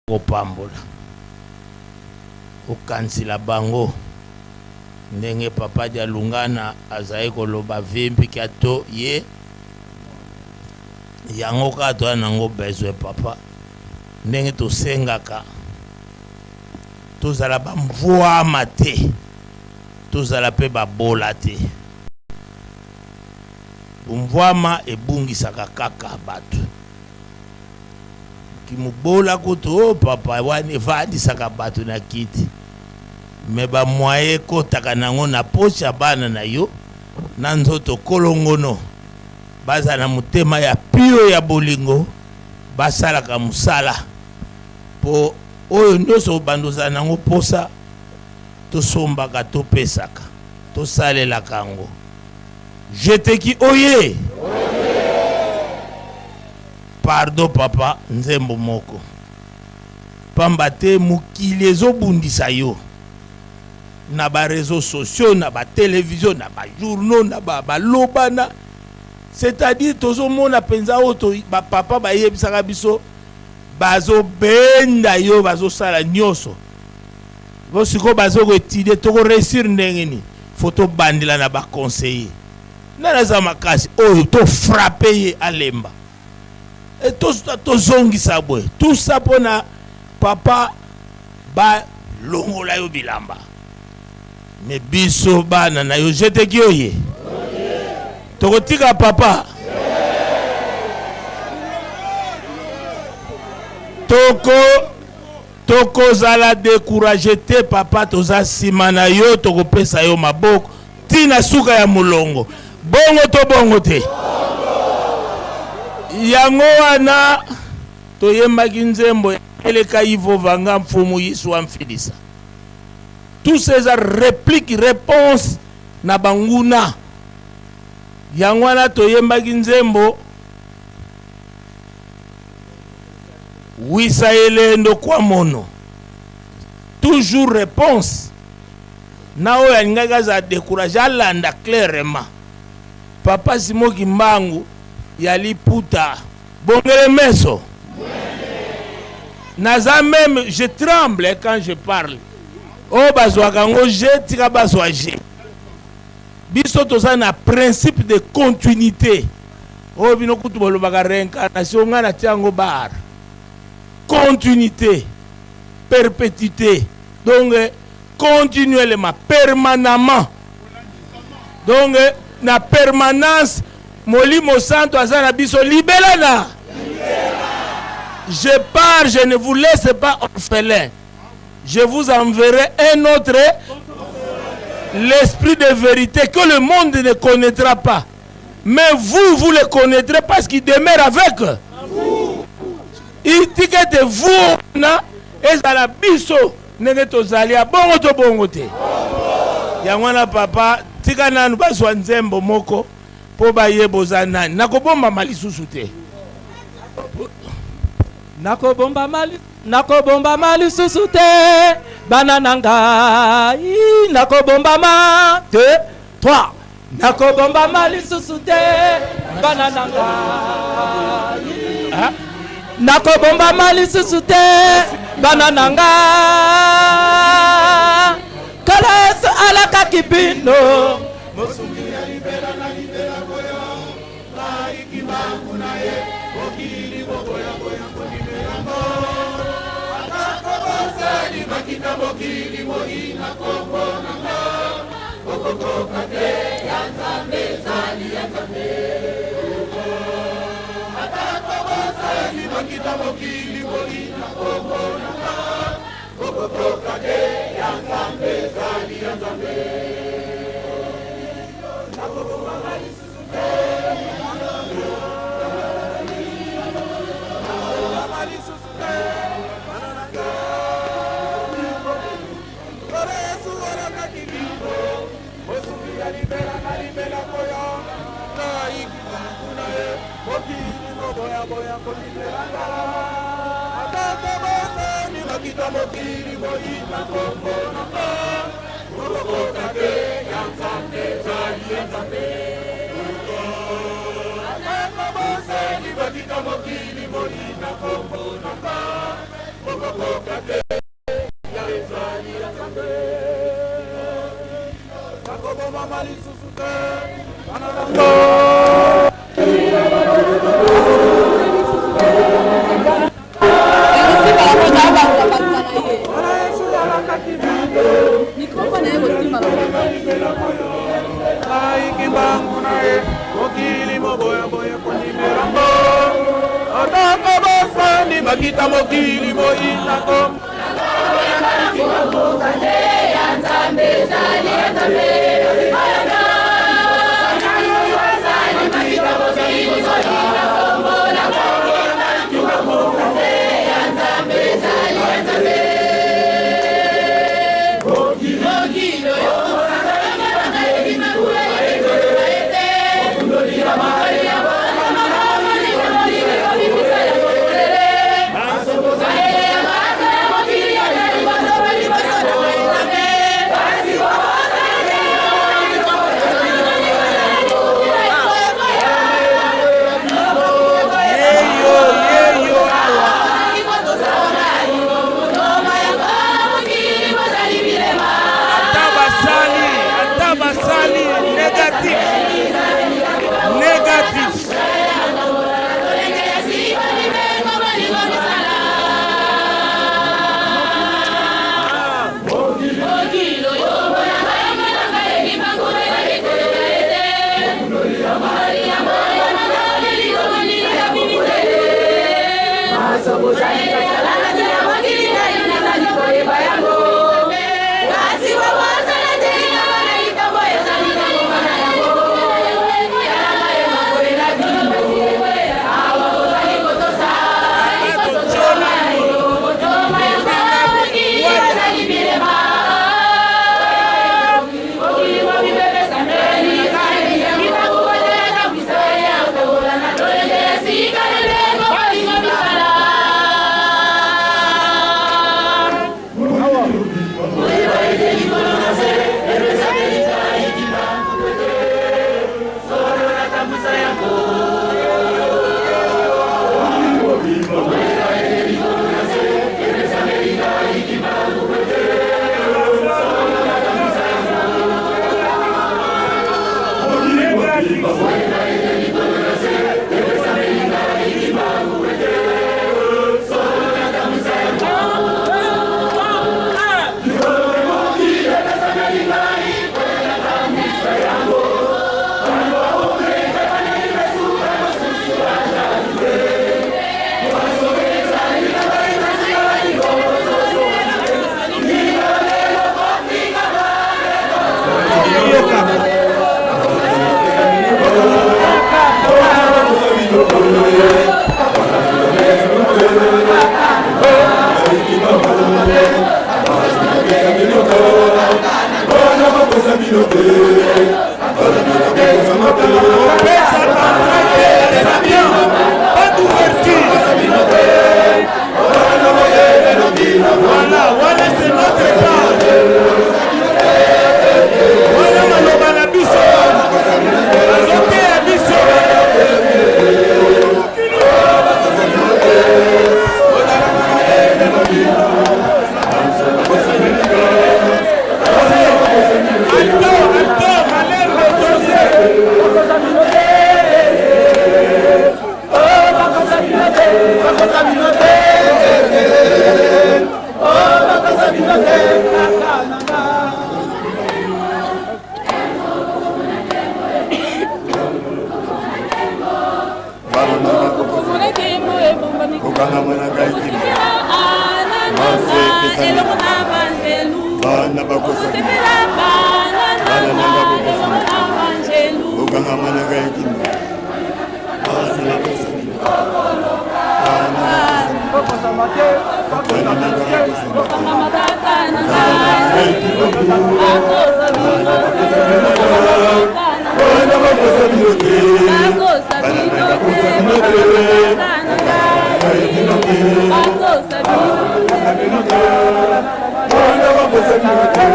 Kopambola. Okanisila bango ndenge papa Dialungana azali koloba vimpi kia to ye yango kaka toza nango besoin papa ndenge tosengaka tozala ba mvuama te tozala pe babola te mvuama ebungisaka kaka bato. Kimobola kutu oh papa wana evandisaka bato na kiti me ba moyen ekotaka nango na poche ya bana na yo na nzoto kolongono bazala na motema ya pio ya bolingo basalaka mosala po oyo nyonso obanda ozala nango posa tosombaka topesaka tosalelaka yango. Je te ki oye. Pardon papa nzembo moko pamba te mokili ezobundisa yo na ba reseaux sociaux na ba television na ba journaux na ba balobana c'est-à-dire tozomona penza oyo ba papa bayebisaka biso bazobenda yo bazosala nyoso bo sikoyo bazo ko etudier toko reussir ndenge nini faut tobandela na ba conseiller nani aza makasi oyo to frapper ye alemba e tozongisa boye tout ça pona papa balongola yo bilamba me biso bana na yo jeteki oye tokotika papa toko Tokozala decourager te papa toza sima na yo tokopesa yo maboko ti na suka ya molongo bongo to bongo te yango wana toyembaki nzembo ya eleka ivo vanga mfumu yesu amfilisa tout ça eza replique reponse na banguna yango wana toyembaki nzembo Wisa elendo kwa mono. Toujours reponse na oyo alingaki azala decourage alanda clairement. Papa Simon Kimbangu ya liputa bongele meso. Naza meme je tremble quand je parle. Oyo bazwaka yango je tika bazwa je. Biso toza na principe de continuite. Oyo bino kutu bolobaka reincarnation, ngai natia yango bar. Continuité, perpétuité. Donc continuellement, permanemment. Donc na permanence Molimo Santo aza na biso libela na. Je pars, je ne vous laisse pas orphelin. Je vous enverrai un autre, l'esprit de vérité que le monde ne connaîtra pas. Mais vous, vous le connaîtrez parce qu'il demeure avec vous. Itika ete vous na ezala biso ndenge tozali ya bongo to bongo te. Yango wana papa, tika nanu bazwa nzembo moko mpo bayeba oza nani. Nakobombama lisusu te. Nakobombama Nakobombama lisusu te bana na ngai nakobombama 2 3 nakobombama lisusu te bana na ngai nakobombama lisusu te bana na ngai kala Yesu alakaki bino mosungi ya libela na libela koyo Ngai kimbangu na ye mokili bokoya koya kondimela ngo atako bosali makita mokili boyina kombo na nga bokokoka te ya nzambe ezali ya nzambe atako bosali makita mokili boyina kombo na nga bokokoka te ya nzambe ezali ya nzambe nakobomama lisusu Mokili boyina kombo na nga bokokoka te ya Nzambe ezali ya Nzambe. Bakita mokili moyinako Ata basali, ata basali négatif. Négatif. Pesa entrée bien. Pas d'ouverture. Voilà, voilà, c'est notre part. Voilà maloba na biso. Bazoteya biso. Alto, alto, malembe, dossier. Kokangama na ngai kimia bana bakosana bana nanga bokosana kokangama na ngai kimia bana bakosana bana bakosana bana nanga bakosana bana bakosana te bana nanga bakosana te bana bakosana te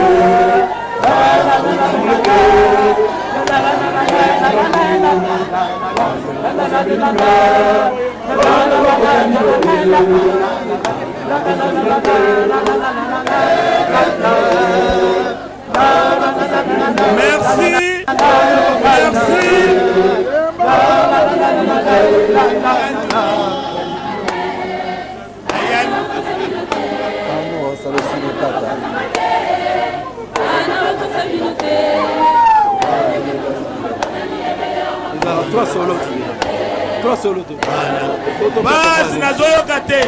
bana Merci. Merci. Basi nazoyoka te.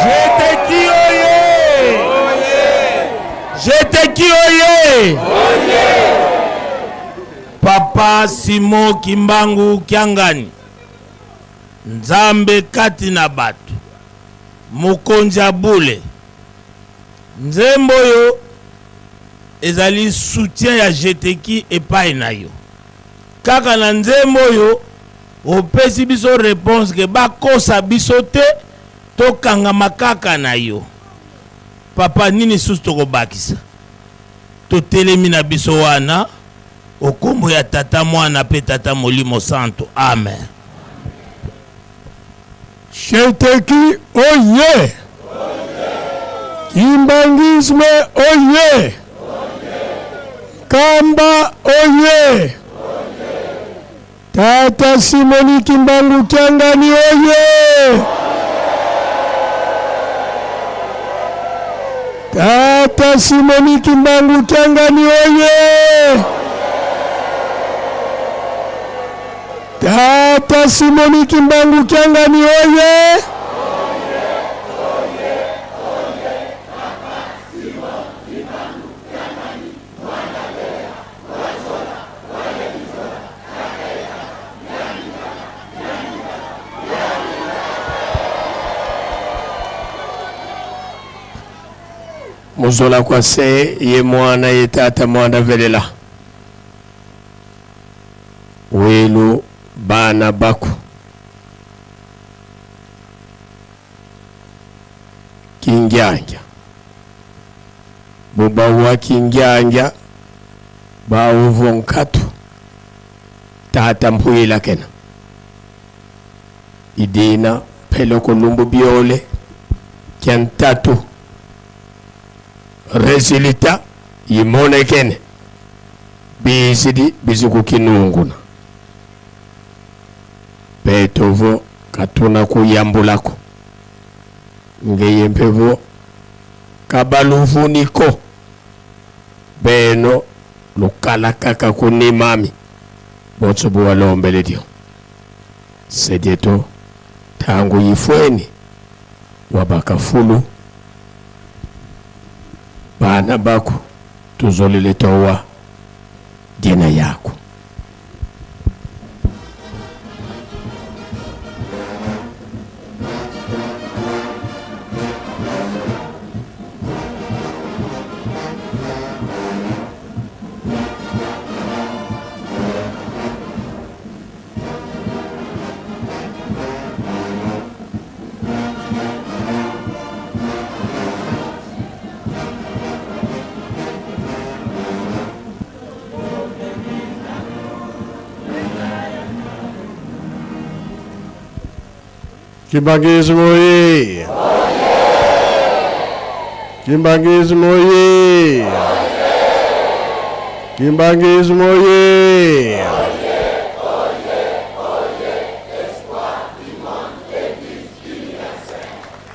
J'étais qui oye? J'étais qui oye? Papa Simon Kimbangu Kiangani, Nzambe kati na bato, mokonzi ya bule. Nzembo oyo ezali soutien ya Jeteki epai na yo. Kaka na nzembo oyo opesi biso réponse ke bakosa biso te, tokangama kaka na yo. Papa, nini susu tokobakisa? Totelemi na biso wana okombo ya Tata Mwana pe Tata Molimo Santo. Amen. Sheteki oye! Kimbanguisme oye! Kamba oye! Tata Simoni Kimbangu Kiangani oye! Tata Simoni Kimbangu Kiangani oye! Tata Simoni Kimbangu Kiangani oye! Muzola kwa se ye mwana ye tata mwana velela welu bana baku kingyangya bubawa kingyangya bauvo nkatu tata mpuila kena idina peloko lumbu biole kyantatu resultat yimonekene bizidi bizikukinunguna petovo katuna kuyambulako ngeye mpevo kabaluvuniko beno lukala kaka kunimami botso buwalombele dio sedieto tangu yifweni wabakafulu bana bako. Tuzolele towa diena yaku. Kimbanguisme oye! Kimbanguisme oye! Kimbanguisme oye!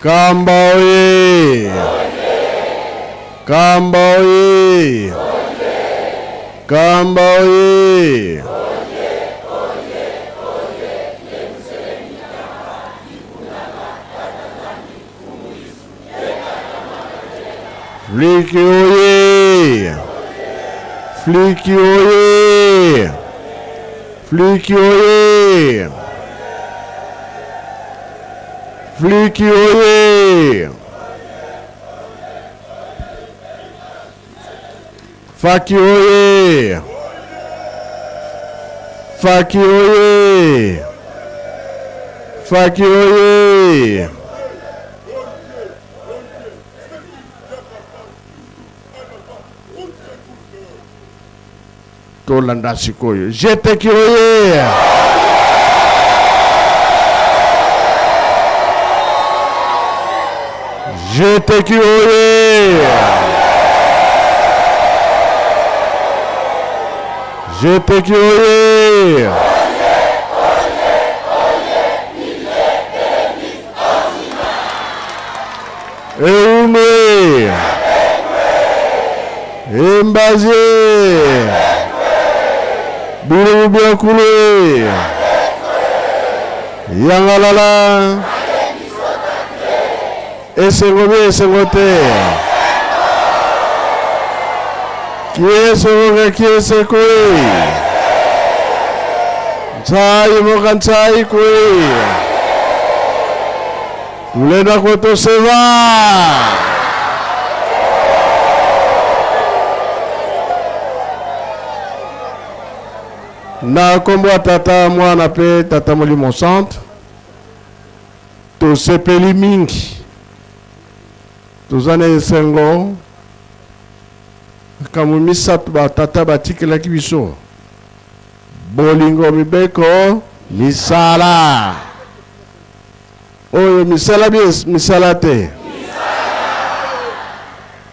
Kamba oye! Kamba oye! Kamba oye! Fliki oye! Fliki oye! Fliki oye! Fliki oye! Faki oye! Faki oye! Faki oye! Tolanda sikoyo. Jeteki oye! Jeteki oye! Jeteki oye! Eumwe! Embaze! Biloko biakule! Yangalala! Esengo bi esengo te! Kiese moka kiese kwe! Ntsai moka ntsai kwe! Tulenda kwetu seva! Na nkombo ya Tata, Mwana mpe Tata Molimo Santu, tosepeli mingi, toza na esengo. Makambo misato batata batikelaki biso: bolingo, mibeko, misala. Oyo misala bi misala te.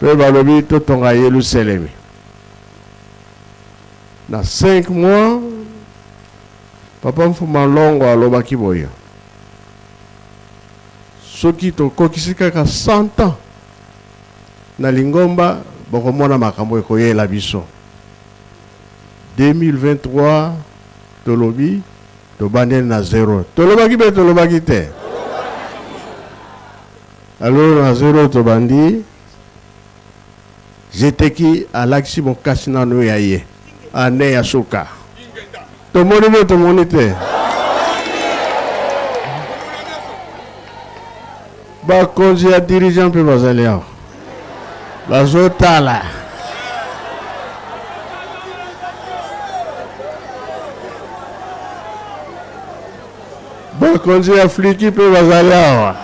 Mpe balobi totonga Yelusalemi na 5 mois. Papa Mfuma Longo alobaki boye, soki tokokisi kaka 100 ans na lingomba, bokomona makambo ekoyela biso. 2023 tolobi tobandeli na zero. Tolobaki be tolobaki te? Alors na zero tobandi. Zeteki alakisi bokasi nanu ya ye annee ya suka. Tomoni be tomoni te? Bakonzi ya dirigeant mpe bazali awa bazotala. Bakonzi ya fliki mpe bazali awa.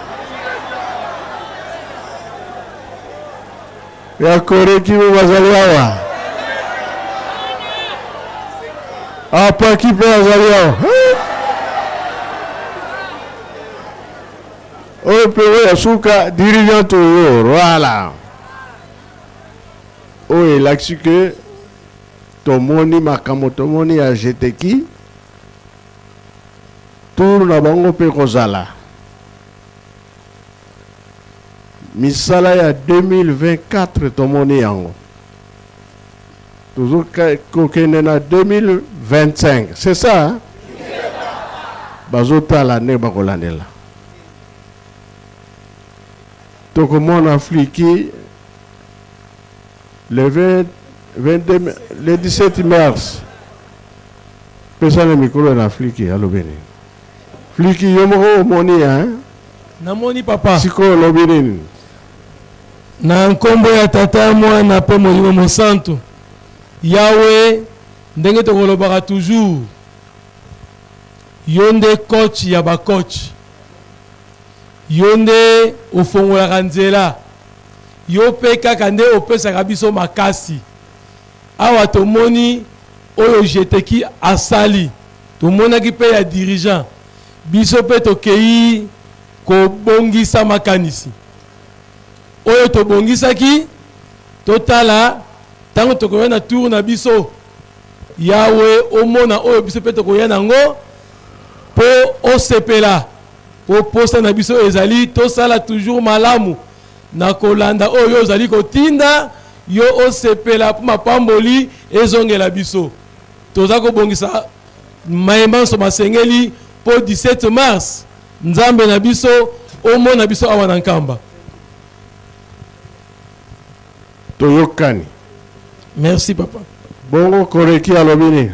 Ya koreki mpe bazali awa. Apaki mpe azali awa. Oyo mpe oyo ya suka dirigeant oyo voilà. Oyo elakisi ke tomoni makambo tomoni ya jeteki tour na bango mpe kozala misala ya 2024 tomoni yango tozokokende na 2025 c'est ça hein? Bazotala ndenge bakolandela tokomona fliki le 20. 22 le 17 mars pesa na mikolo na fliki alobi nini fliki yo moko omoni hein namoni papa sikoyo olobi nini na nkombo ya tata mwana mpe molimo mosantu yawe ndenge tokolobaka toujours yo nde coach ya bacoach yo nde ofongolaka nzela Yo pe kaka nde opesaka biso makasi. Awa tomoni oyo Jeteki asali, tomonaki pe ya dirigeant. Biso pe tokeyi kobongisa makanisi. Oyo tobongisaki, totala tango tokoya na tour na biso. Yawe omona oyo biso pe tokoya nango po osepela. Po posa na biso ezali tosala toujours malamu na kolanda oyo yo ozali kotinda, yo osepela mpo mapamboli ezongela biso. Toza kobongisa maye manso masengeli mpo 17 mars Nzambe na biso omona biso awa na Nkamba. Toyokani. Merci papa. Bongo Koreki alobi nini?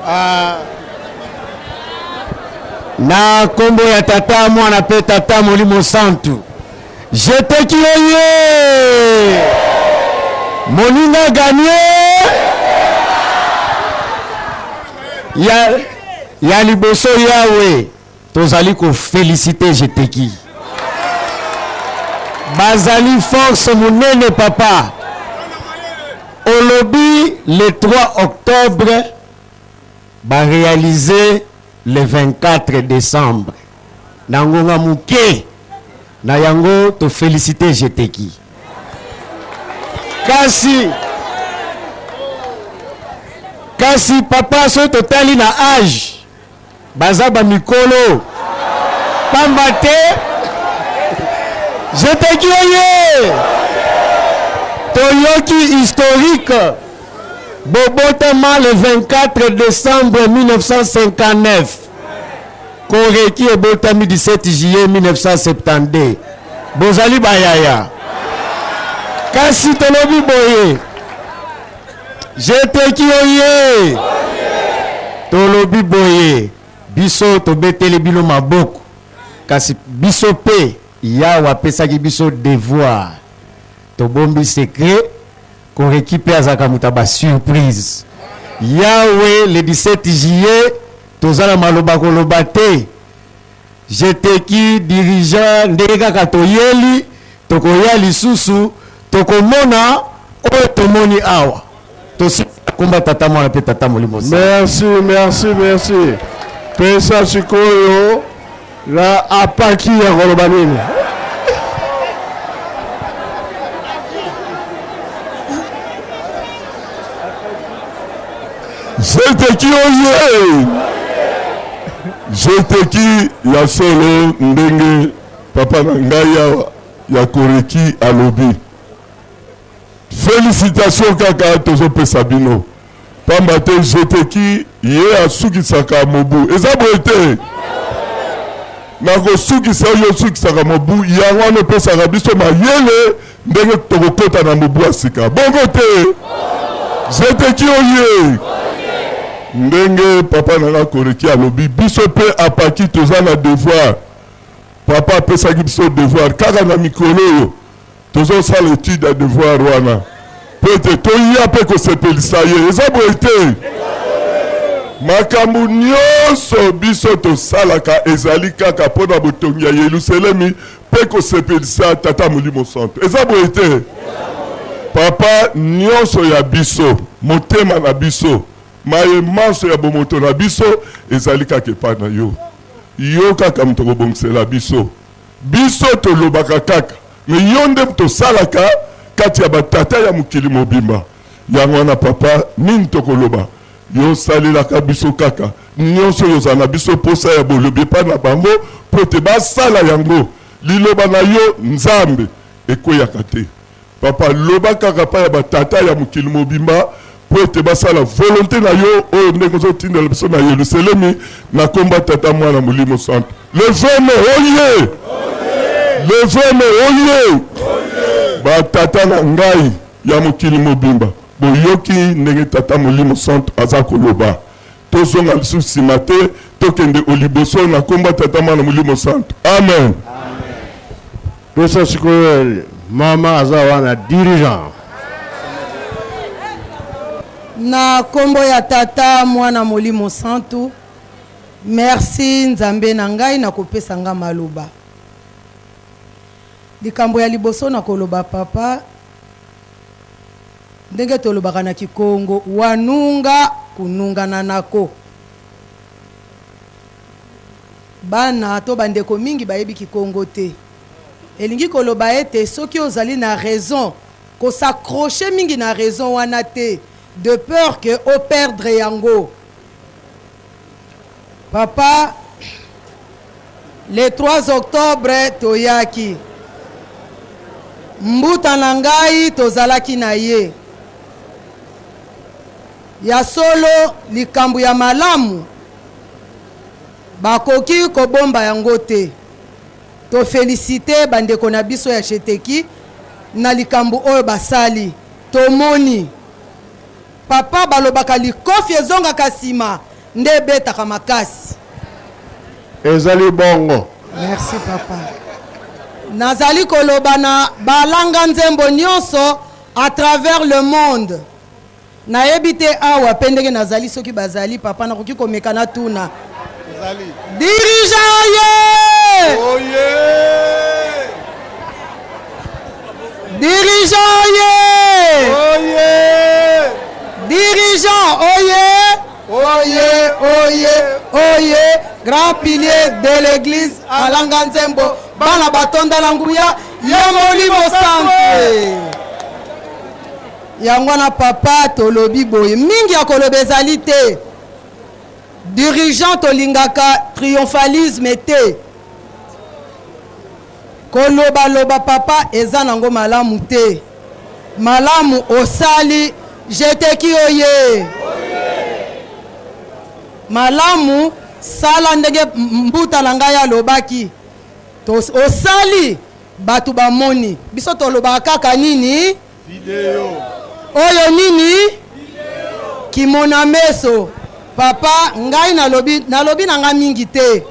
Ah. Na kombo ya tata mwana pe tata molimo santu. Jeteki oye! Moninga gagne ya, ya liboso yawe Tozali ko feliciter Jeteki. Bazali force munene papa. Olobi le 3 octobre ba realiser le 24 decembre na ngonga muke na yango to feliciter Jeteki. Kasi kasi papa soki totali na age Baza ba mikolo pamba te jeteki oye toyoki historique bobotama le 24 décembre 1959 koreki ebotami 17 juillet 1972 bozali bayaya kasi tolobi boye Jeteki oye! Tolobi boye, biso tobeteli bino maboko, kasi biso pe Yawe apesaki biso devoir. Tobombi secret, Koreki pe azalaka moto ya ba surprise. Yawe le 17 juillet toza na maloba koloba te. Jeteki dirigeant ndenge kaka toyeli tokoya lisusu tokomona oyo tomoni awa tosi komba tata mwana mpe tata molimo merci merci merci pesa sikoyo na apaki ya koloba nini Jeteki oye! Jeteki ya solo ndenge papa na ngai awa ya Koreki alobi. Felicitation kaka tozopesa bino pamba te Jeteki ye asukisaka mobu. Eza boye te? Nakosukisa yo osukisaka mobu, yango wana opesaka biso mayele ndenge tokokota na mobu ya sika. Bongo te? Zeteki oye! Ndenge papa na nga Koreki alobi, biso mpe apaki toza na devoir. Papa apesaki biso devoir kaka na mikolo oyo tozosala etude ya devoir wana mpo ete toya mpe kosepelisa ye. Eza boye te? Makambo nyonso biso tosalaka ezali kaka mpo na botongi ya Yelusalemi mpe kosepelisa Tata Molimo Santu. Eza boye te? Papa, nyonso ya biso, motema na biso, maye manso ya bomoto na biso ezali kaka epai na yo. Yo kaka moto okobongisela biso. Biso tolobaka kaka, mais yo nde moto osalaka kati ya batata ya mokili mobimba. Yango wana papa, nini tokoloba? Yo osalelaka biso kaka nyonso oyo ozala na biso mposa ya bolobi epai na bango mpo ete basala yango. Liloba na yo, Nzambe, ekweyaka te. Papa, loba kaka epai ya batata ya mokili mobimba mpo ete basala volonte na yo oyo ndenge ozotindela biso na Yelusalemi na kombo ya Tata, Mwana, Molimo Santu. Le vrai mot, oye! Le vrai mot, oye! Ba tata na ngai ya mokili mobimba, boyoki ndenge Tata Molimo Santu aza koloba. Tozonga lisusu sima te, tokende oliboso na kombo ya Tata Mwana Molimo Santu. Amen. Pesa sikoyo mama aza wana dirigeant. Na kombo ya Tata, Mwana, Molimo Santu, merci Nzambe na ngai na kopesa nga maloba. Likambo ya liboso na koloba papa, ndenge tolobaka na kikongo, wanunga kunungana nako. Bana to bandeko mingi bayebi kikongo te. Elingi koloba ete soki ozali na raison, ko s'accrocher mingi na raison wana te de peur que o perdre yango. Papa, le 3 octobre toyaki. Mbuta na ngai tozalaki na ye. Ya solo, likambo ya malamu bakoki kobomba yango te. To feliciter ba ndeko na biso ya Cheteki na likambo oyo basali. Tomoni. Papa balobaka likofi ezongaka sima nde ebetaka makasi. Ezali bongo. Merci papa. Nazali koloba na balanga nzembo nionso à travers le monde. Nayebi te awa pe ndenge nazali soki bazali papa nakoki komeka natuna. Dirigeant oye! Oye! Dirigeant oye! Oye! Dirigeant oye! Oye, oye, oye, grand pilier de l'église alanga nzembo bana batonda na nguya ya Molimo Santu. Yango wana papa tolobi boye, mingi ya koloba ezali te. Dirigeant tolingaka triomphalisme te. Koloba loba papa eza nango malamu te. Malamu osali jeteki oye. Malamu sala ndenge mbuta na ngai alobaki. Osali bato bamoni. Biso tolobaka kaka nini? Video. Oyo nini? Kimona meso. Papa ngai nalobi nalobi na ngai mingi te.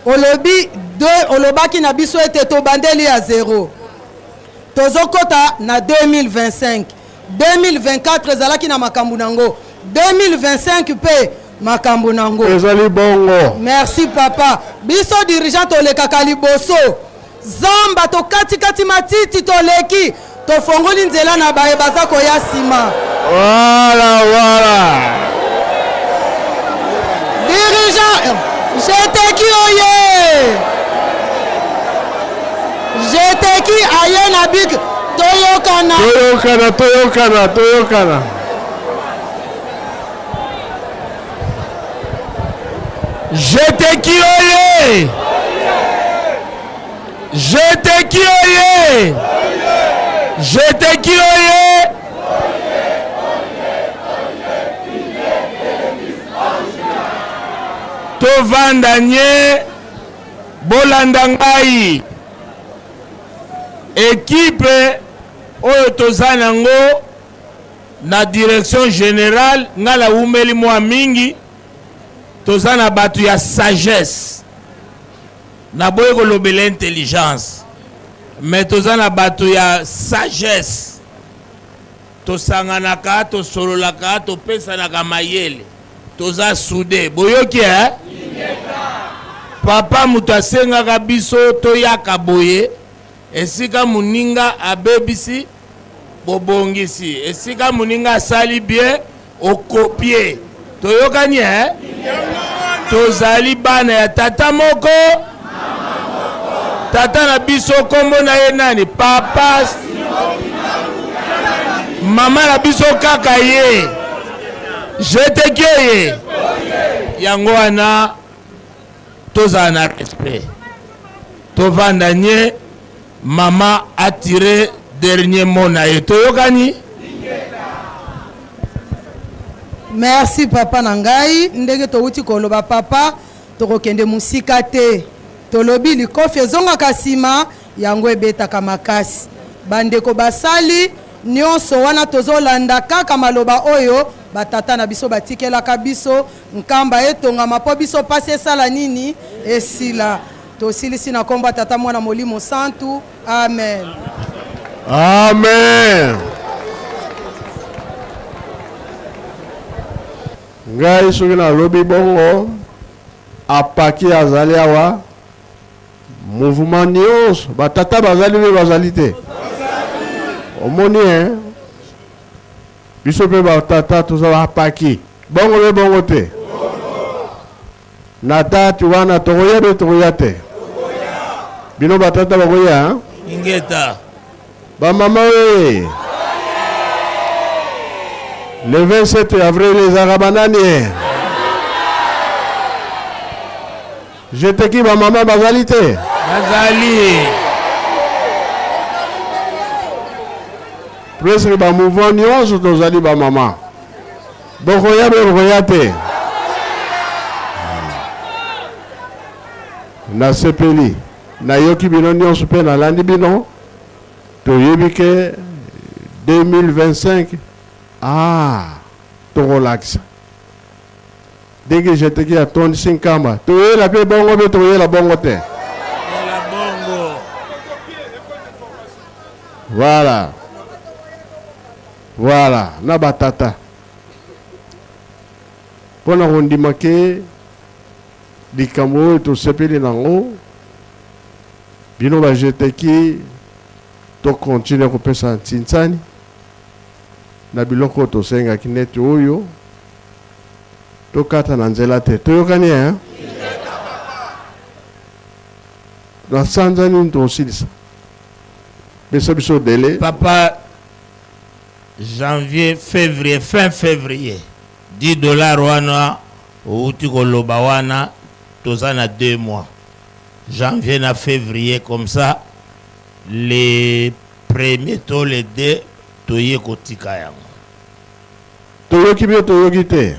Olobi de olobaki na biso ete tobandeli ya zero. Tozokota na 2025. 2024 ezalaki na makambo nango. 2025 pe makambo nango. Ezali bongo. Merci papa. Biso dirigeant tolekaka liboso. Zamba tokati kati matiti toleki tofongoli nzela na baye baza koya sima. Voilà, voilà. Dirigeant, jeteki oye. Jeteki aye na bik toyokana. Toyokana, toyokana, toyokana. Jeteki oye! Jeteki oye! Jeteki oye! Tovanda nye, bolanda ngai. Ekipe oyo toza nango na direction generale, ngai nawumeli mwa mingi. Toza na batu ya sagesse. Naboyi kolobela intelligence mais toza na batu ya sagesse. Tosanganaka, tosololaka, topesanaka mayele. Toza soude. Boyoki eh? Papa moto asengaka biso toyaka boye esika moninga abebisi bobongisi esika moninga asali bien okopie toyokani eh? Tozali bana ya tata moko tata na biso kombo na ye nani papa mama na biso kaka ye jeteki ye yango wana tozala na respect tovanda nye mama atire dernier mot na ye toyokani Merci papa na ngai ndenge towuti koloba papa tokokende musika te tolobi likofi ezongaka sima yango ebetaka makasi. Bandeko basali nionso wana tozolanda kaka maloba oyo ba tata na biso batikelaka biso, Nkamba etongama mpo biso pasi esala nini? Esila. Tosilisi na kombo ya Tata Mwana Molimo Santu. Amen. Amen. Ngai soki nalobi bongo apaki azali awa mouvement nyonso batata bazali mpe bazali te omoni e biso mpe batata toza bapaki bongo mpe bongo te Na date wana tokoya be tokoya te? Bino ba tata bakoya? Ingeta. Ba mama oye. Le 27 avril ezalaka banani e? Jeteki ba mama bazali te? Bazali. Presque ba mouvement nyonso tozali ba mama. Bokoya be bokoya te? Nasepeli nayoki bino nionso pe nalandi bino toyebi ke 2025 ah tokolakisa ndenge jeteki atondisi nkamba toyela pe bongo be tokoyela bongo te voilà Voilà, na ba tata. Mpo na kondima ke likambo oyo tosepeli nango, bino ba jeteki to continuer kopesa ntinsani na biloko oyo tosengaki neti oyo tokata na nzela te. Toyokani hein? Na sanza nini tokosilisa? Pesa biso delai. Papa Janvier, fevrier, fin fevrier 10 dollars wana owuti koloba wana toza na deux mois janvier na fevrier comme ça le premier to le deux toye kotika yango. Toyoki bino toyoki te?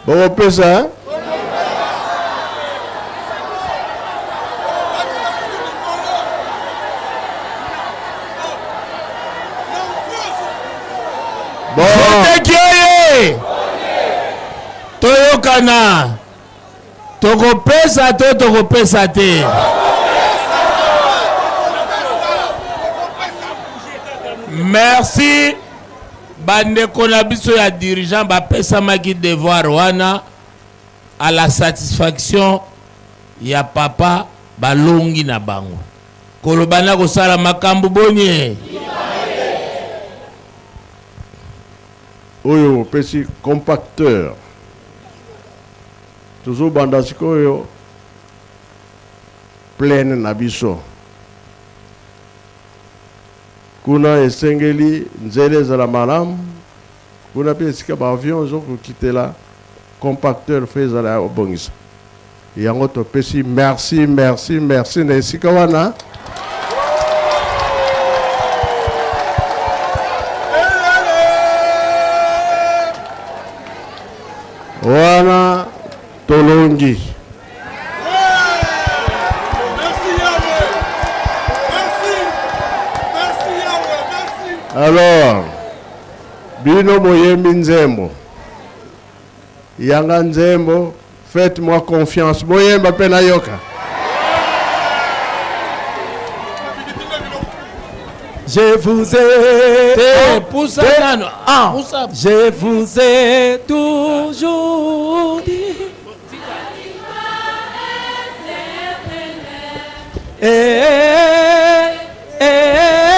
Bokopesa? Bon. Moteki oye! Toyokana. Tokopesa to tokopesa te? Merci bandeko na biso ya dirigeant bapesamaki devoir wana à la satisfaction ya papa balongi na bango koloba na kosala makambo boni oyo opesi compacteur Tozo banda sikoyo pleine na biso. Kuna esengeli nzela ezala malamu, kuna pe esika ba avions ezo kokitela compacteur faut ezala ya kobongisa. Yango topesi merci merci merci na esika wana. Wana tolongi. Alors, bino boyembi nzembo yanga nzembo faites moi confiance boyemba mpe nayoka. Je vous ai Te, pusa nano. Ah, Pusa. je vous ai toujours dit. Eh, eh, eh.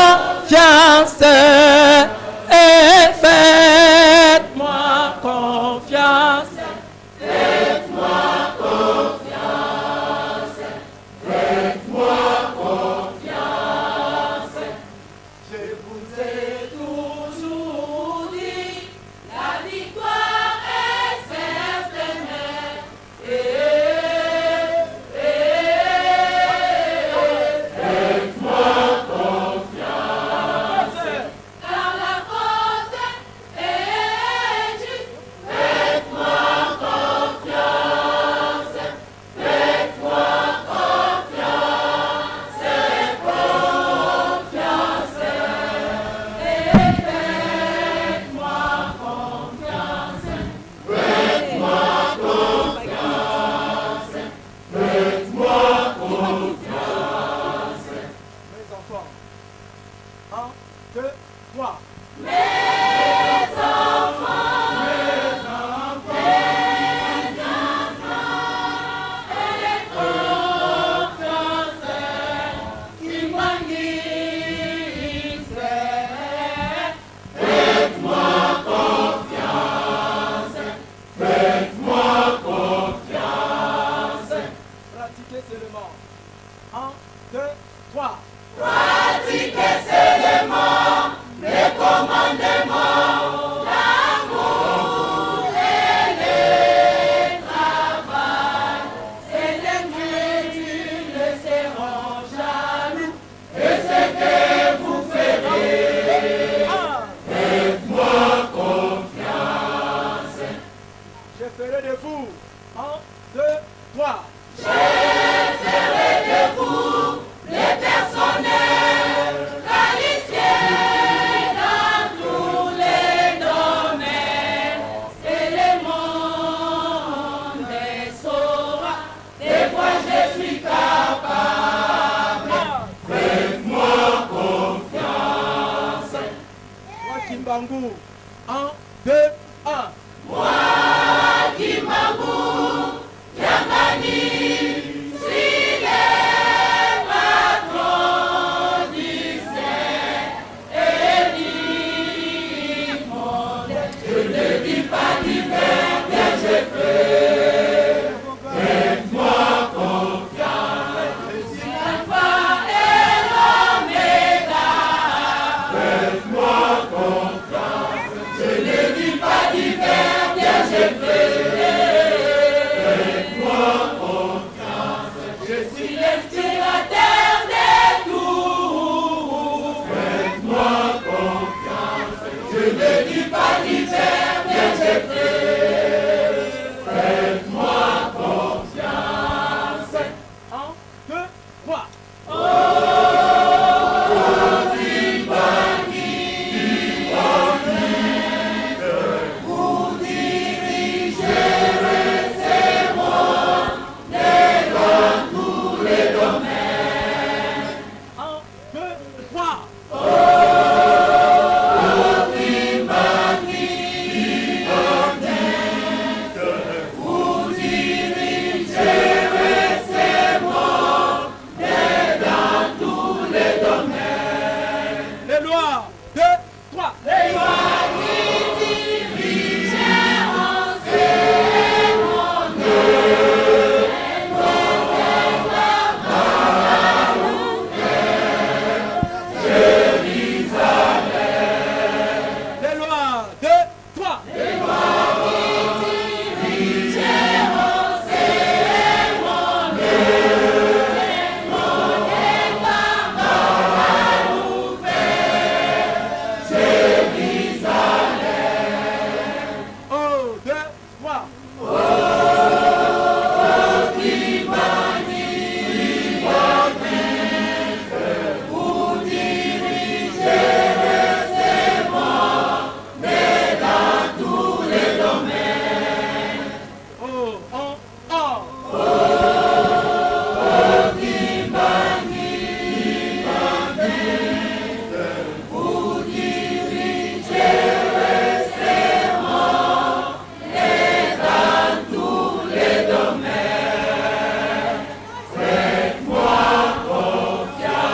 Confiance et faites-moi confiance. Faites-moi confiance. Faites-moi confiance. Je vous ai toujours dit, la victoire est certaine. Eh, eh. 1, 2, 3. Pratiquez seulement. 1, 2, 3. Pratiquez seulement les commandements, l'amour et le travail. Ces écritures ne seront jaloux de ce que vous ferez. Faites-moi confiance. Je ferai de vous. 1, 2, 3. Je ferai de vous les personnels qualifiés dans tous les domaines. Et le monde saura de quoi je suis capable. Faites-moi confiance. Moi Kimbangu. 1, 2, 1. Moi Kimbangu, Kiangani, suis le patron du Saint et du monde. Je ne dis pas d'hiver, bien je peux. Faites-moi confiance. Je suis l'alpha et l'oméga. Faites-moi confiance. Je ne dis pas d'hiver, bien je peux. Faites-moi confiance. Je suis l'inspirateur de tout. Faites-moi confiance. Je ne dis pas d'hiver, bien je peux. Faites-moi confiance. 1, 2, 3. Oh, Vous dirigerez ce monde dans tous les domaines. 1, 2, 3. Oh, Kimbangu, vous dirigerez ce monde dans tous les domaines. Les lois, 2, 3. Les lois qui dirigeront ce monde. Les lois, 2, 3. Les lois qui dirigeront ce monde. Oh, 2, 3. Vous dirigerez ce monde dans tous les domaines. Oh, 1, 1. Vous dirigerez ce monde dans tous les domaines. Faites-moi confiance.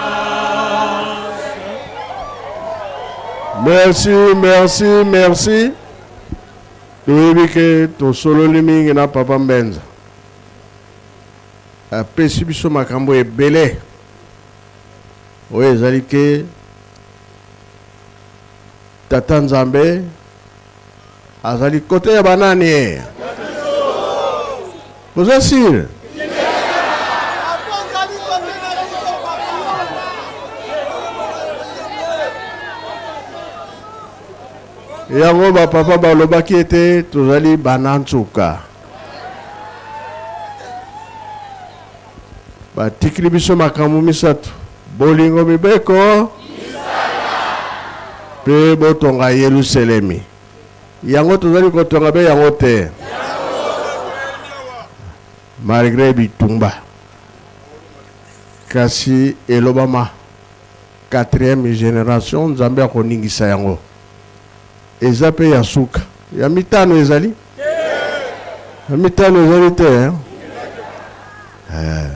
Merci, merci, merci. Toyebi ke tosololi mingi na papa Mbenza. Apesi biso makambo ebele oyo ezali ke Tata Nzambe azali kote ya banani? Boza sure? Yango ba papa balobaki ete tozali bana nsuka. Batikili biso makambo misato: bolingo, mibeko mpe botonga Yelusalemi. Yango tozali kotonga mpe yango te, malgre bitumba, kasi elobama. Quatrième generation Nzambe akoningisa yango. Eza pe ya suka. Ya mitano ezali? Ya mitano ezali te hein? Eh.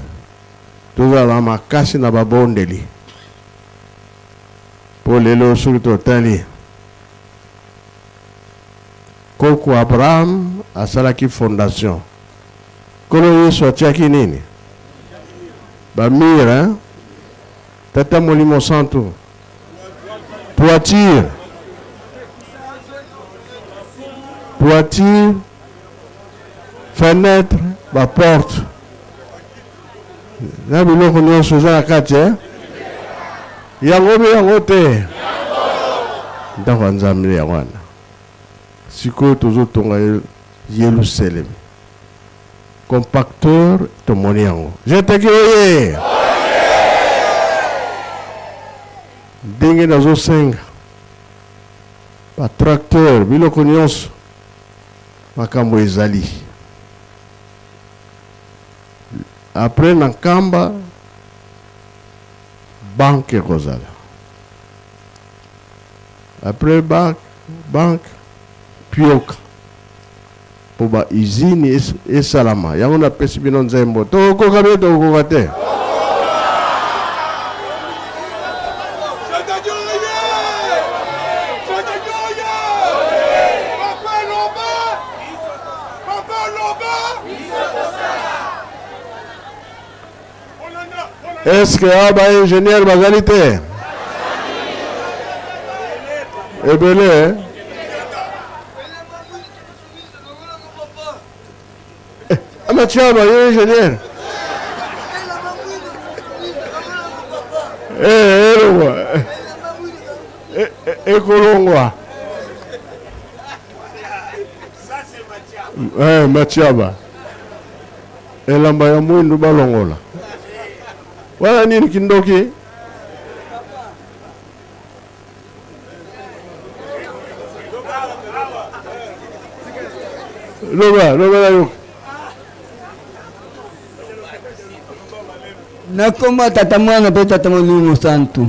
Tozala makasi na babondeli. Po lelo soki totali koko Abraham asalaki fondation. Nkolo Yesu atiaki nini? Ba mur hein? Tata Molimo Santu. Toiture. Toiture. Fenêtre, ba porte. Na biloko nyonso eza na kati eh? Yango be yango te. Ndako ya Nzambe yango wana. Sikoyo tozotonga Yelusalemi. Compacteur tomoni yango. Jeteki oye! Ndenge nazosenga ba tracteur biloko nyonso makambo ezali. Après na Nkamba banque ekozala. Après banque, banque pioka. Po ba usines esalama. Yango na pesi bino nzembo. Tokokoka bien tokokoka te? Est-ce que awa ba ingénieurs bazali te? Ebele eh? Eh, Amatiaba, yo ingénieur. Eh, elongwa. Eh, eh, ekolongwa. Eh, Matiaba. Elamba ya mwindu balongola. Wana nini kindoki? Loba, loba na yoka. Na nkombo ya Tata, Mwana mpe Tata Molimo Mosantu.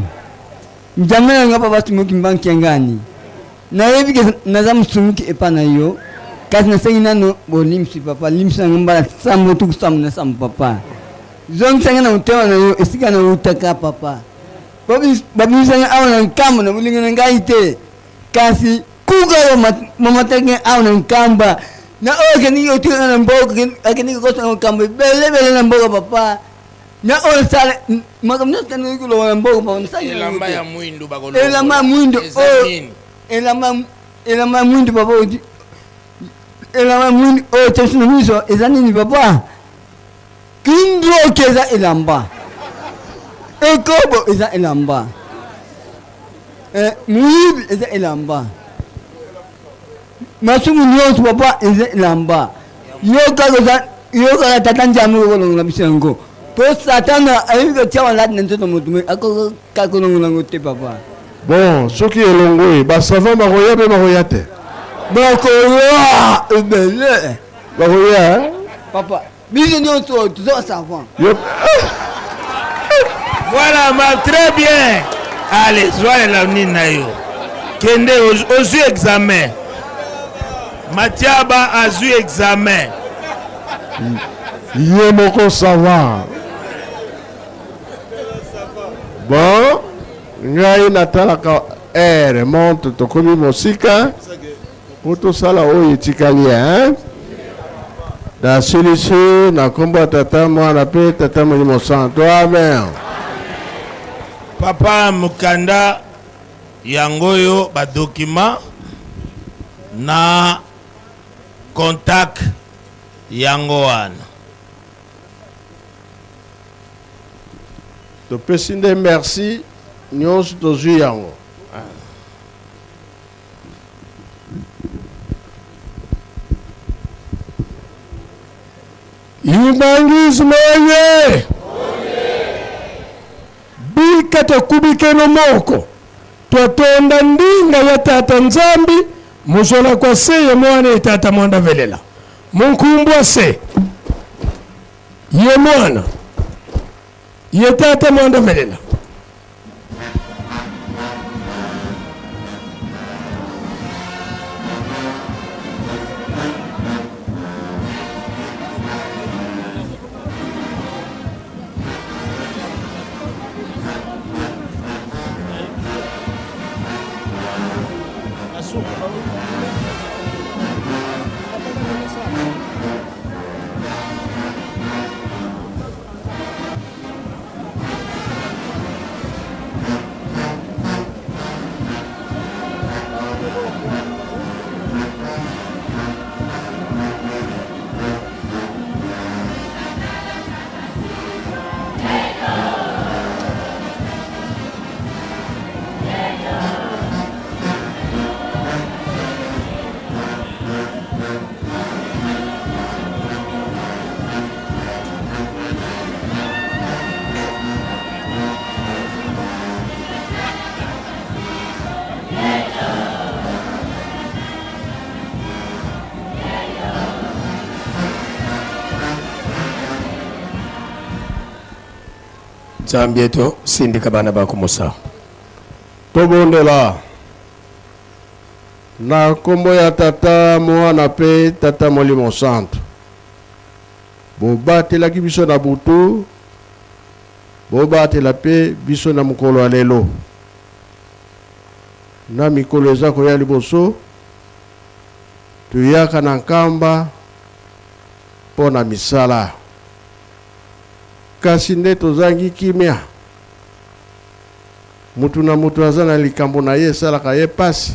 Nzambe na nga Papa Simon Kimbangu Kiangani, nayebi ke naza mosumuki epa na yo, kasi nasengi nano bolimbisi Papa, limbisa nga mbala sambo tuku sambo na sambo Papa, zongisa nga na motema na yo esika nawutaka Papa. Babimisa ngai awa na nkamba na bolingo na ngai te, kasi kuka oyo mamataki ngai awa na nkamba na oyo akendeki kotika ngai na mboka, akendeki kokosa makambo ebele ebele na mboka papa, na oyo sala makambo nyonso akendeki koloba na mboka papa, nasali Elamba ya mwindu bakolongola. Elamba ya mwindu Eza oyo nini? elamba elamba ya mwindu papa, oyo elamba ya mwindu oyo tosi na miso eza nini papa? Kindoki eza elamba, ekobo eza elamba, eh, moyibi eza elamba, masumu nyonso papa eza elamba. Yo kaka oza yo kaka tata Nzambe okolongola biso yango, po satana ayebi kotia maladi na nzoto moto me akoka kolongola yango te papa. Bon, soki elongwe, ba savants bakoya pe bakoya te? Bakoya ebele. Bakoya hein? Papa. Biso nyonso toza ba savant. Yo Voilà, ma très bien. Allez, zwa la nini na yo. Kende ozwi examen. Matiaba azwi examen. Ye moko savant. Bon, ngai natalaka heure montre tokomi mosika. Po tosala oyo etikali hein. Nasilisi na kombo ya Tata, Mwana pe Tata Molimo Santo. Amen. Papa mukanda yango oyo ba document na contact yango wana. Topesi nde merci nionso tozui yango. Kimbanguisme oye! Bika tokubikeno moko, twatonda ndinga ya Tata Nzambi muzola kwa se ye Mwana ye Tata Mwanda velela munkumbwa se ye Mwana ye Tata Mwanda velela. Nzambi eto sindika bana ba kumusa. Tobondela. Na nkombo ya Tata, Mwana mpe Tata Molimo Santu. Bobatelaki biso na butu, bobatela mpe biso na mokolo ya lelo. Na mikolo eza koya liboso, toyaka na Nkamba mpo na misala. Kasi nde tozangi kimia. Mutu na mutu aza na likambo na ye esalaka ye pasi.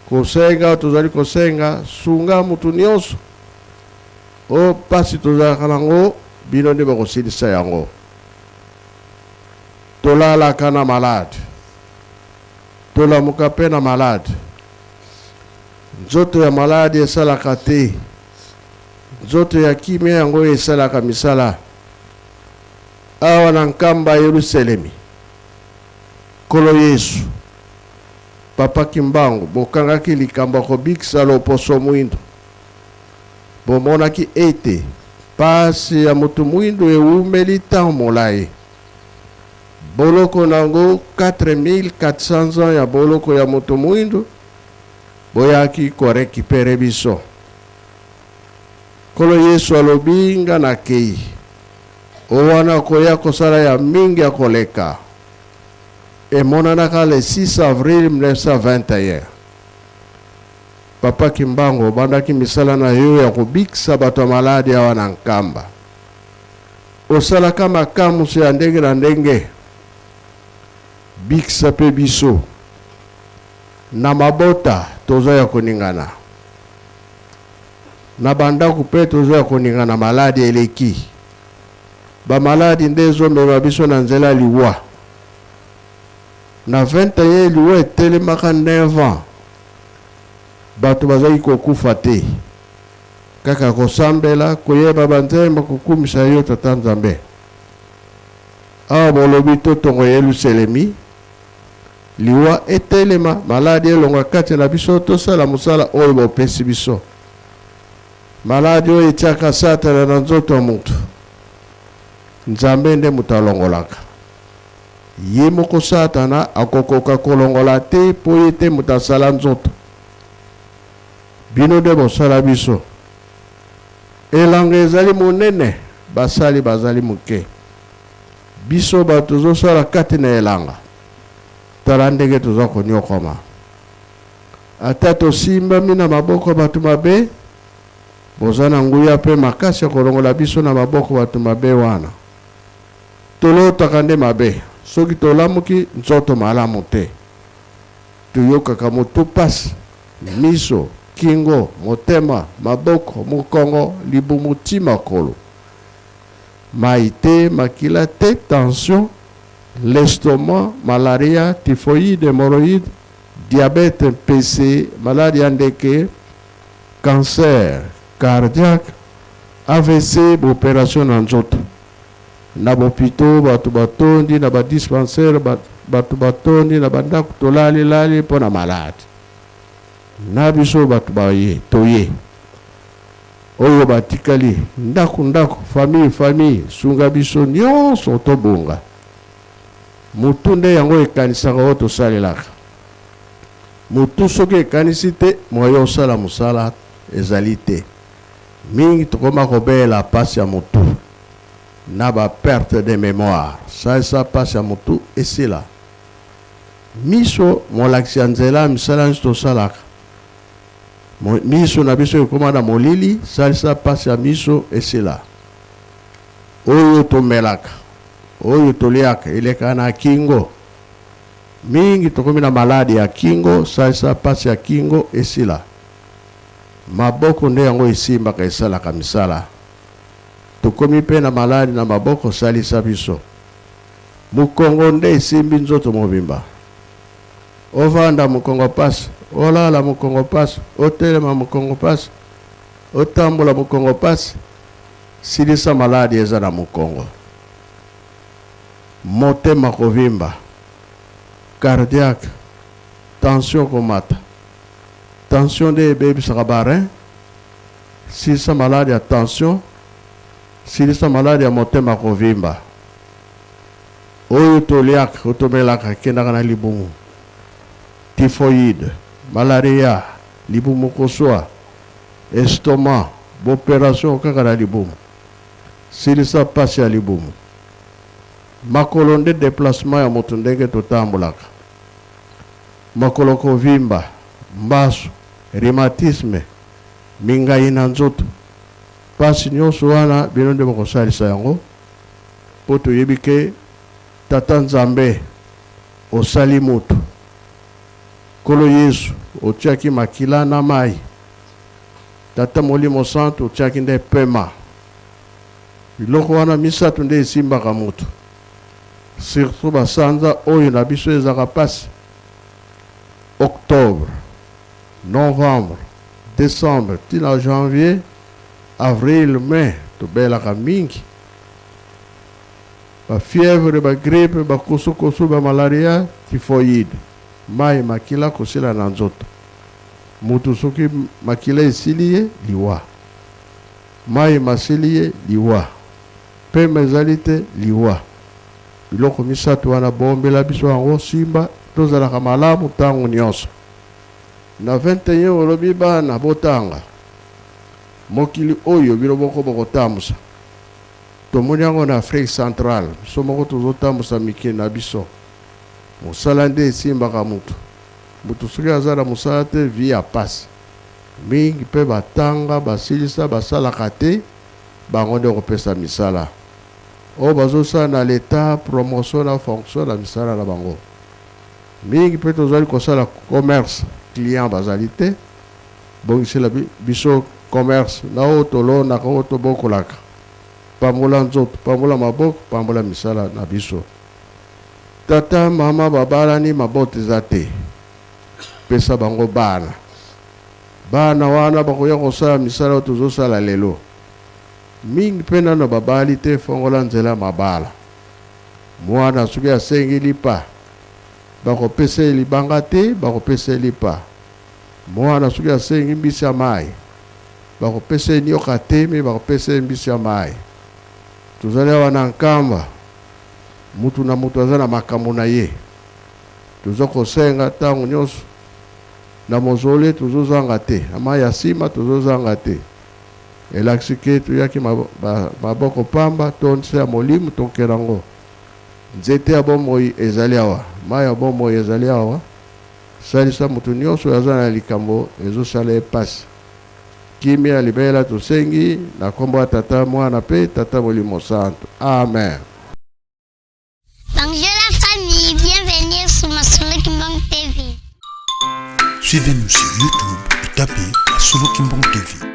Kosenga tozali kosenga, sunga mutu nionso. O pasi tozalaka nango, bino nde bokosilisa yango. Tolalaka na malade, tolamuka pe na malade. Nzoto ya malade esalaka te. Nzoto ya kimia yango esalaka misala. Awa na Nkamba Yeluselemi, Nkolo Yesu, Papa Kimbangu, bokangaki likambo ya kobikisa loposo mwindo. Bomonaki ete pasi ya moto mwindo ewumeli tango molayi. Boloko nango 4400 ans ya boloko ya moto mwindo, boyaki ko recuperer biso. Nkolo Yesu alobi, Nga nakei. O wana okoya kosala ya mingi ya koleka. Emonanaka le 6 avril 1921. Papa Kimbangu obandaki misala na yo ya kobikisa bato ya maladi awa na Nkamba. Osalaka makamwisi ya ndenge na ndenge. Bikisa pe biso. Na mabota toza ya koningana. Na ba ndaku pe tozo ya koningana maladi eleki. Ba maladi nde ezo mema biso na nzela ya liwa. Na 21 liwa etelemaka 9 ans. Bato bazalaki kokufa te. Kaka kosambela, koyeba ba nzembo, kokumisa yo Tata Nzambe. Awa bolobi totongo Yeluselemi. Liwa etelema, maladi elongwa kati na biso, tosala mosala oyo bopesi biso. Maladi oyo etiaka Satana na nzoto ya mutu, Nzambe nde moto alongolaka. Ye moko Satana akokoka kolongola te mpo ye te moto asala nzoto. Bino nde bosala biso. Elanga ezali monene, basali bazali moke. Biso bato tozosala kati na elanga, tala ndenge toza konyokwama. Ata tosimbami na maboko ya bato mabe, boza na nguya mpe makasi ya kolongola biso na maboko bato mabe wana. Tolotaka nde mabe, soki tolamuki nzoto malamu te. Toyokaka motu pasi, miso, kingo, motema, maboko, mokongo, libumu ti makolo. Mayi te, makila te, tension, l'estomac, malaria, typhoïde, hemorroïde, diabète, mpese, maladi ya ndeke, cancer, cardiaque, avc, ba operation na nzoto. Na b'hopitaux batu batondi, na ba dispensaires batu batondi, na ba ndaku tolali lali mpo na malade. Na biso batu baye toye. Oyo batikali ndaku ndaku famille famille sunga biso nionso tobonga mutu nde yango ekanisaka oyo tosalelaka mutu soki ekanisi te moyen osala musala ezali te mingi tokoma kobela pasi ya mutu na ba perte de memoire salisa pasi ya mutu esila miso molakisi ya nzela misala nionso tosalaka Miso na biso ekoma na molili, salisa pasi ya miso esila. Oyo tomelaka, oyo toliaka elekaka na kingo. Mingi tokomi na maladi ya kingo, salisa pasi ya kingo esila. Maboko nde yango esimbaka esalaka misala. Tokomi pe na maladi na maboko, salisa biso. Mokongo nde esimbi nzoto mobimba. Ovanda mokongo pasi, olala mokongo pasi, otelema mokongo pasi, otambola mokongo pasi, silisa maladi eza na mokongo. Motema kovimba, cardiaque, tension komata. Tension nde ebebisaka ba reins, silisa maladi ya tension, silisa maladi ya motema kovimba. Oyo toliaka, oyo tomelaka ekendaka na libumu. Typhoïde, malaria, libumu koswa, estomac, b'operation kaka na libumu. Silisa pasi ya libumu. Makolo nde deplacement ya moto ndenge totambolaka. Makolo kovimba, mbasu, rhumatisme, mingayi na nzoto. Pasi nionso wana bino nde bokosalisa yango po toyebi ke Tata Nzambe osali mutu. Nkolo Yesu otiaki makila na mayi. Tata Molimo Santu otiaki nde pema. Biloko wana misatu nde esimbaka mutu. Surtout ba sanza oyo na biso ezaka pasi. Octobre, novembre, decembre ti na janvier, avril, mai tobelaka mingi. Ba fièvre, ba grippe, ba kosukosu, ba malaria, typhoïde. Mayi makila kosila na nzoto. Mutu soki makila esili ye, liwa. Mayi masili ye, liwa. Pema ezali te, liwa. Biloko misatu wana bombela biso yango simba tozalaka malamu tango nionso. Na 21 olobi bana botanga. Mokili oyo bino moko bokotambusa. Tomoni yango na Afrique centrale biso moko tozotambusa mikili na biso. Mosala nde esimbaka mutu. Mutu soki aza na mosala te vie ya pasi. Mingi pe batanga basilisa basalaka te bango nde okopesa misala. Oyo bazosala na l'etat promotion na fonction na misala na bango. Mingi pe tozali kosala commerce client bazali te. Bongisela biso commerce na oyo tolonaka oyo tobokolaka. Pambola nzoto, pambola maboko, pambola misala na biso. Tata, mama babalani mabota eza te. Pesa bango bana. Bana wana bakoya kosala misala oyo tozosala lelo. Mingi pe nano babali te fongola nzela mabala. Mwana soki asengi lipa bakopesa ye libanga te bakopesa ye lipa. Mwana soki asengi mbisi ya mayi bakopesa ye nioka te mais bakopesa ye mbisi ya mayi. Tozali awa na Nkamba mutu na mutu aza na makambo na ye. Toza kosenga tango nionso na mozole tozozanga te, na mayi ya sima tozozanga te. Elakisi ke toyaki maboko pamba to nse ya molimo tokela ngo. Nzete ya bomoi ezali awa, mayi ya bomoi ezali awa. Salisa moto nionso oyo aza na likambo ezosala ye pasi. Kimia ya libela tosengi na kombo ya Tata, Mwana pe Tata Molimo Santu. Amen. Bonjour la famille, bienvenue sur Masolo Kimbang TV. Suivez-nous sur YouTube et tapez Masolo Kimbang TV.